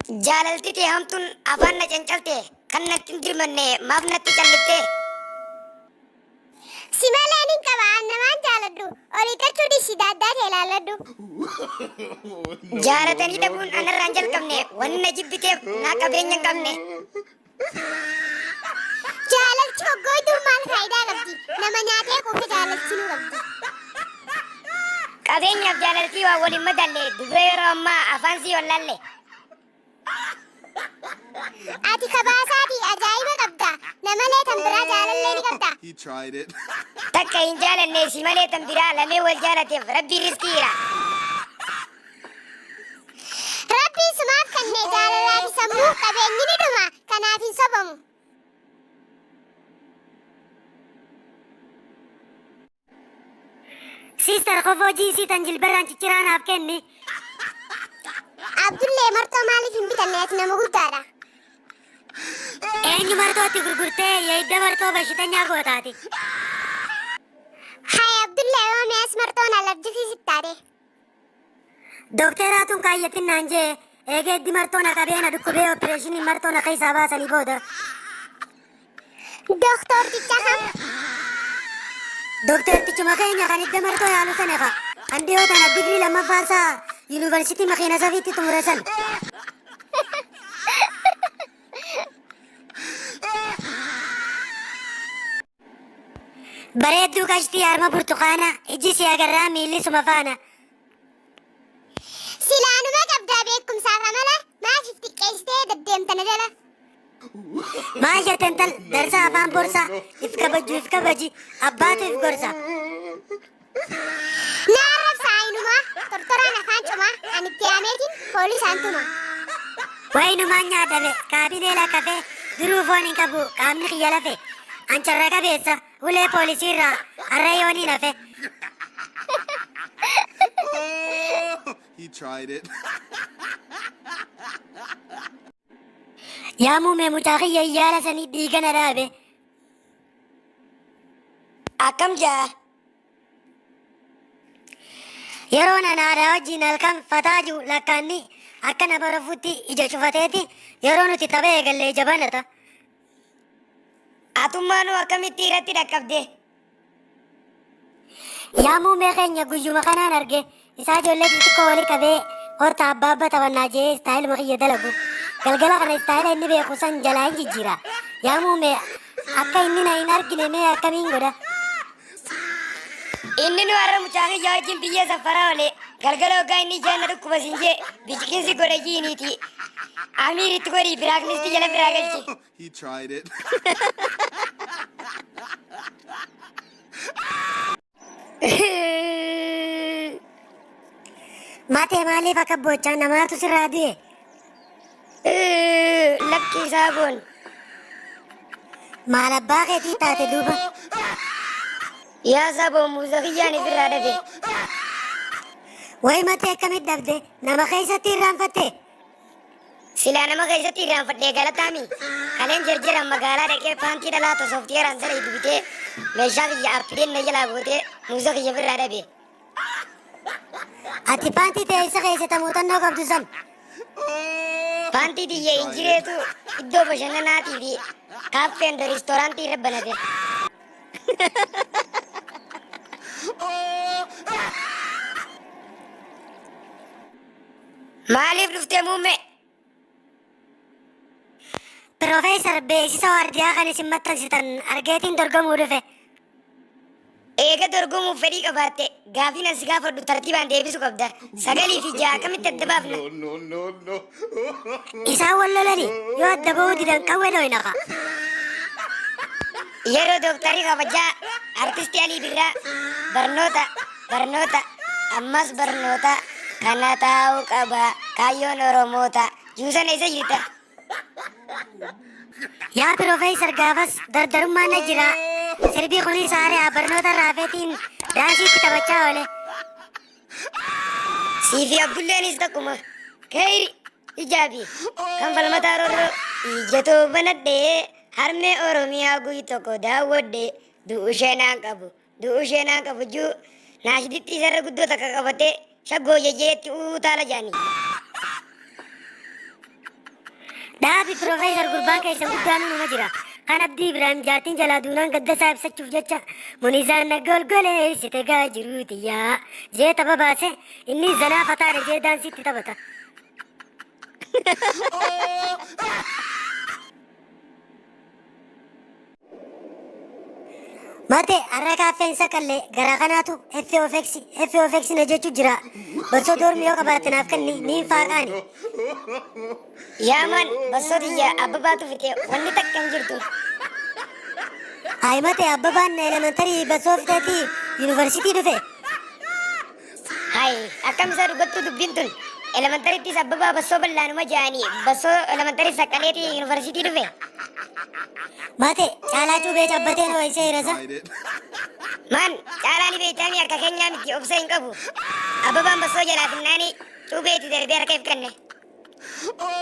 Jaalalti tee hamtuun afaan na cancalte kan natti hin dirmanne maaf natti callifte? Si malee nin qaba an namaan jaaladhu ol hiixachuu dhiisi daaddaa tee laalladhu. Jaalatanii dhabuun anarraa hin jalqabne wanni na jibbiteef naa qabeenya hin qabne. Jaalalchi hoggooytuun maal faayidaa qabdi nama nyaatee quufe jaalalchinuu qabdi. Qabeenyaaf jaalaltii waan wal hin madalle dubra yeroo ammaa afaan sii wallaalle. Ati kabaasaatii ajaa'iba qabda namalee tan biraa jaalallee ni qabda. He tried it. Takka hin jaalanne si malee tan biraa lamee wal jaalateef rabbiin riskii hira. Rabbiin sumaaf kenne jaalalaa fi sammuu qabeenyi ni dhuma kanaaf hin sobamu. Sister kofoo jiinsii tan jilbarraan cicciraa naaf kenni. Abdullee marxoo maaliif hin bitanne ati nama guddaadha. Eenyu marxootti gurgurtee yeedda marxoo bashitanyaa gootaati. Hay Abdullee yoo mi'as marxoon alarjikii sittaate. Dokteeraatuun kaayyatin naan jee eegee iddi marxoo na qabee na dhukkubee opereeshiniin marxoo na keessaa baasanii booda. Doktorticha kam? Dokteertichuma keenya kan idda marxoo yaalu sana ka kan dhiyoo tana digrii lammaffaa isaa yuunivarsiitii makiina safiitti xumure san. Bareedduu qashtii harma burtukaana ijji si agarraa miilli suma faana. Silaanuma qabdaa beekumsaaf amala maaf if xiqqeessitee deddeemta na jala. Maal jette intal darsa afaan borsa if kabajju if kabaji abbaatu if gorsa. Na arrabsa ayinumaa tortoraan afaan cumaa ani itti yaameetiin poolisaan tuma. Wayinumaan nyaadhabe kaabinee lakkafe duruu foon hin qabu qaamni kiyya lafe an carra qabeessa ulee poolisiirraa har'a yooniin hafe. He tried it. Yaa muumee mucaa kiyya yaala sanii dhiiga na dhaabe. Akkam jaa? Yeroon ana haadhaa wajjin halkan fataa jiru lakkaanni akka nama rafuutti ija cufateeti yeroo nuti tapha eegalle ija banata. Atummaanuu akkamitti irratti dhaqqabde? Yaa muummee keenya guyyuma kanaan arge isaa ijoollee xixiqqoo wali qabee horta abbaa abba taphannaa jee istaayiluma kiyya dalagu. Galgala kana istaayila inni beeku san jalaa hin jijjiira. Yaa muummee akka inni na hin argine mee akkamiin godha? Inni nu har'a mucaa kiyya wajjin biyyee saffaraa oole galgala hoggaa inni ijaan na dhukkuba siin jee biciqinsi godha jiiniiti. Amiir itti godhii biraaklisti jala biraa galchi. He tried it. Matee maaliif akka boochaa namaatu sirraa du'e? Lakkii saaboon. Maal abbaa keetii taate duuba? Yaa saaboon muuza kiyyaan ifirraa dhabe. Wayi matee akkamitti dhabde? Nama keessatti irraanfatte? Silaa nama keessatti irraanfadhee galataami. Kaleen jarjaraan magaalaa dhaqee paantii dhalaa ta sooftiyeeraan dalaydu bitee meeshaa kiyya appideen na jalaa gootee muuza kiyya ofirraa dhabe. Ati paantii tee eessa keessa ta muuxannoo qabdu san? Paantii tiyya injireetu iddoo bashannanaatii fi kaaffeen da riistooraantii irra banate. Maaliif dhuftee muummee? Piroofeesar beeksisa waardiyaa kan isin maxxansitan argeetiin dorgomuu dhufe. Eega dorgomuuf fedhii qabaatte gaafiin an si gaafadhu tartiibaan deebisu qabda. Sagalii fi ja'a akkamitti adda baafna? No, no, no, no. Isaan wal lolani yoo adda ba'uu didan qawwee dhooyna kaa. Yeroo dooktarri kabajaa artisti Alii Birraa barnoota barnoota ammas barnoota kana taa'uu qaba kaayyoon Oromoota juusan eessa jirta? Yaa Piroofeesar gaafas dardarummaan na jira. Sirbii kunis haari'a barnoota raafeetiin daansiitti taphachaa oole. Siifi Abdulleenis takkuma. Keyri ijaabi kan falmataa roorroo ijatoo banadhee harmee Oromiyaa guy tokko daawwadhe du'u ishee naan qabu du'u ishee naan qabu juu naashiditti isarra guddoo takka qabatee shaggoo jejeetti utaala jaanii. Dhaabi Piroofeesar gurbaan keessan guddaan numa jira. Kan Abdii Ibrahim jaartiin jalaa duunaan gaddasaa ibsachuuf jecha Munizaan na golgoleessite gaa jiruuti yaa jee tapha baase inni zanaa fataadha jee daansiitti taphata. Mate har'a kaaffeen saqallee gara kanaatu F of X F of X na jechuu jira. Barsoo doormi yoo qabaatte naaf kenni niin faaqaani. Yaa maan bassoo tiyya abbabaatu fixe wanni takka hin jirtu. Hayi mate abbabaan elementarii bassoo fixeetii yuunivarsiitii dhufe. Hayi akkam isaa dhugattuu dubbiin tun. Elementarittis abbabaa bassoo bal'aanuma ja'anii bassoo elementarii saqqaleetii yuunivarsiitii dhufe. Mate caalaa cuubee cabbateen ho'isee hirasa. Tried it. Maan caalaa ni beektaami harka keenyaa miti obsa hin qabu. Abbabaan bassoo jalaa finnaanii cuubeetti darbee harka if kenne.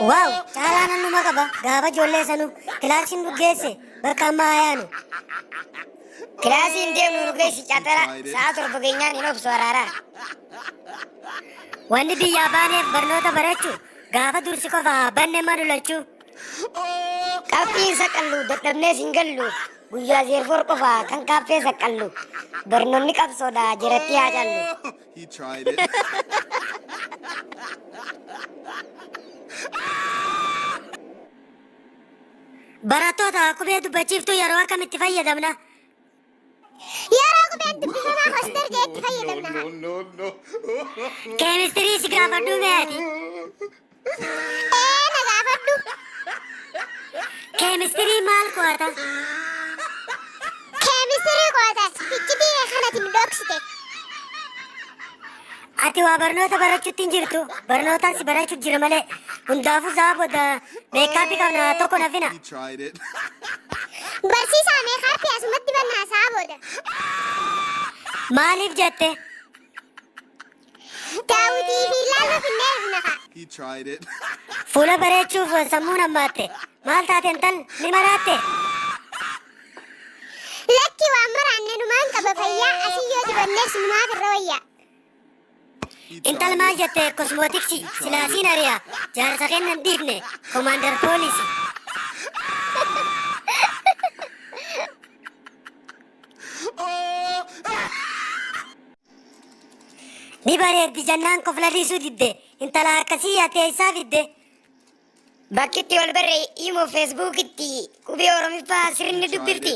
Waaw caalaa nannuma qaba gaafa ijoollee sanuu kilaasiin nu geesse bakka amma hayaanu. Kilaasii hin deemnu nu geessi caatara sa'a 7 geenyaan hin obsu araaraa. Wanni biyyaa baaneef barnoota barachuu gaafa dursi qofa banne ma lulachuu. Qabxiin saqallu dadhabnees hin gallu guyyaa zeerfoor qofa kan kaaffee saqallu barnoonni qabsoodha jiratti haa callu. He tried it. Barattoota qubee dubbachiiftuu yeroo akkamitti fayyadamna? Yeroo qubeen dubbifamaa hoster jedhetti fayyadamna. No, no, no. Keemistirii si gaafadhuu meeti. Ee na gaafadhu. Keemistirii maal qo'ata? Keemistirii qo'ata. Iccitii kanati nu dhoksite. Ati waa barnoota barachuutti hin jirtu. Barnootaan si barachuu jira malee. Hundaafuu sa'a booda meekaappii qabna tokko nafina. He tried it. Barsiisaa meekaappii asumatti bannaa sa'a booda. Maaliif jette? Daawwitii fi laalloo finnee dhufna kaa. He tried it. Fuula bareechuuf sammuun hammaatte. Maal taate intal ni maraatte? Lakki waan maraanne numaan qaba fayyaa asii yoo dibannees numaaf irra wayyaa. He Intal tried maal it. jette kosmootiksii silaasiin ari'a. Jaarsa kennan dhiifne komaandar poolisii. Ni bareeddi jennaan kofla dhiisuu didde. Intala akkasii ati eessaa fidde? Bakkitti wal barre imo feesbuukitti qubee oromiffaa sirni dubbifti.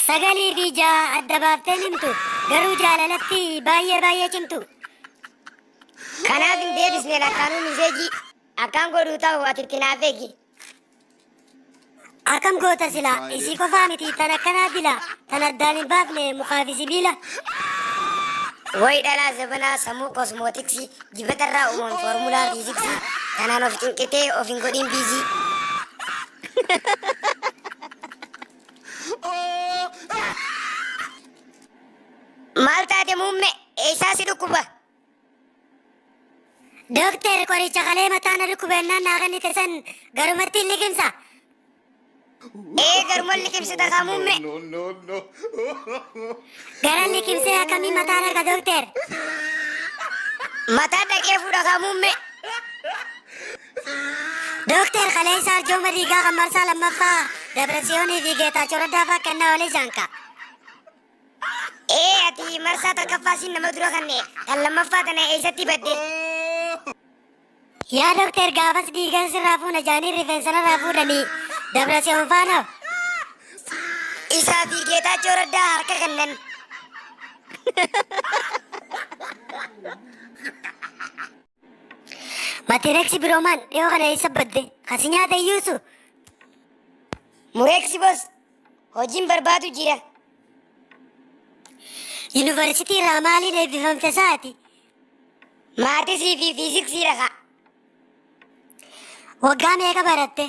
9 fi 6 adda baafteen himtu. Garuu jaalalatti baay'ee baay'ee cimtu. Kanaaf hin deebisne lakkaanuu miseejii akkaan godhuu ta'u ati itti naaf eegi. Akkam goota sila isii qofaa miti tan akkanaa bila tan addaan hin baafne mukaa fi sibiila. Wayi dhalaa zabanaa sammuu kosmootiksii dibatarraa uumamu foormulaa fiiziksii kanaan of cinqitee of hin godhin biizii. Maal taate muumme eessaa si dhukkuba? Dookter qoricha kalee mataa na dhukkubennaan naa kennite san garumatti hin liqimsa. Ee garuma liqimsita kaa muumme. No, no, no. Gara liqimsee akkamii mataa dhaqa dookter? Mataa dhaqee fuudha kaa muumme. Dookter kalee isaa arjooma dhiigaa kan marsaa lammaffaa Dabrasiyoonii fi Geetaachoo Raddaa fa'aa kennaa oolee jaanka. Ee ati marsaa takkaffaa siin nama dura kanne tan lammaffaa tana eessatti badde? Yaa dookter gaafas dhiigan sirraa fuuna jaanii rifeensa narraa fuudhanii Dabrasiyoon faana. Isaa fi Geetaachoo Raddaa harka kennan. Matireeksi biroomaan dhiyoo kana eessa badde? Kasi nyaata iyyuusu. Mureeksi bos hojiin barbaadu jira. Yuunivarsiitii irraa maaliin eebbifamte saati? Maatisii fi fiiziksii dhaqa. Waggaa meeqa baratte?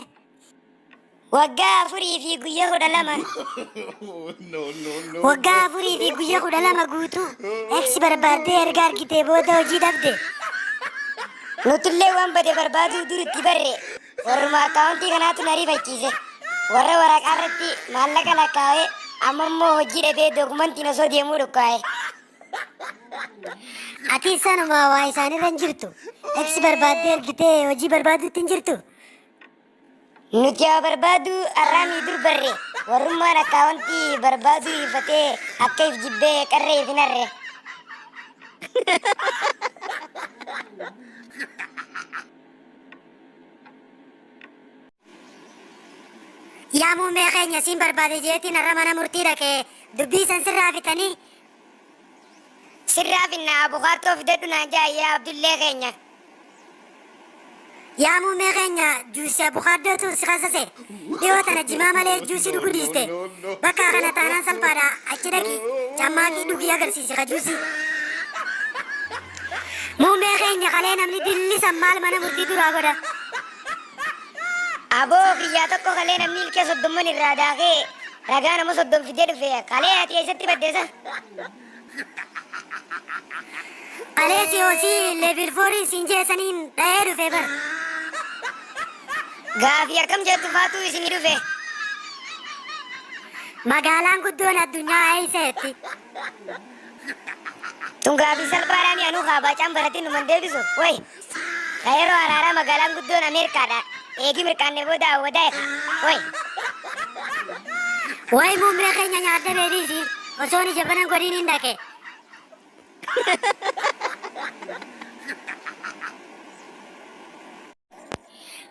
Waggaa 4 fi guyyaa 12. No, no, no. Waggaa 4 fi guyyaa 12 guutuu eksi barbaaddee erga argitee booda hojii dhabde. Nutillee waan bade barbaaduu dur itti barre. Warruma akkaawuntii kanaatu na rifachiise. Warra waraqaa irratti maallaqa lakkaa'ee amma immoo hojii dhabee dookumantiin osoo deemuu dhukkaa'e. Ati sanuma waa isaanirra hin jirtu. Eksi barbaaddee ergitee hojii barbaadutti hin jirtu. Nuti haa barbaadu arraamii dur barre warrummaan akkaawwantii barbaadu ifatee akka if jibbee qarree if hin harre. Yaa muummee keenya, siin barbaade jeetiin har'a mana murtii dhaqee dubbii san sirraa fixanii. Sirraa finnaa, abukaatoo fidadhu naan jaa yaa Abdullee keenya. Yaa muummee keenya, juusii abukaadootu si kasase. Dhiyoo tana jimaa malee juusii dhuguu dhiiste. Bakka kana taanaan salphaadha, achi dhaqi cammaaqii dhugii agarsiisi ka juusii. Muummee keenya, kalee namni dillisan maal mana murtii duraa godha? Aboo kiyyaa, tokko kalee namni ilkee 30n irraa daakee ragaa nama 30 fidee dhufe, kalee ati eessatti baddeessa? Kalee si hosii level fouriin siin jeesaniin dhahee dhufe bar. Gaafii akkam jettu faatu isinii dhufe? Magaalaan guddoon addunyaa eeyseetti? Tun gaafii salphaadhaan anuu kaabaacaan baratin numan deebisu. Way! Ka yeroo araaraa magaalaan guddoon Ameerikaadha. Eegi mirqaanne booda awwadaa. Way! Way muummee keenya, nyaadda beediisi osoon ija banan godhiin hin dhaqe.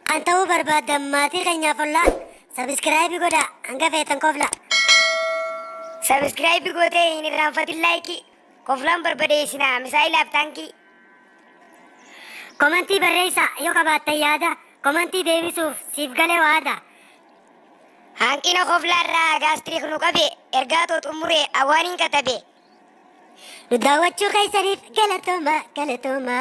Kan ta'uu barbaaddan maatii keenyaaf ollaa subscribe godha, hanga feetan kofla. Subscribe gootee hin irraanfatin like. Koflaan barbadeessinaa misaayilaaf taankii. Komantii barreessaa yoo qabaattan yaada, komantii deebisuuf siif galee waada. Hanqina koflaarraa gastric nu qabe, ergaa too xumuree awaaniin katabe. Nu daawwachuu keessaniif galatooma, galatooma.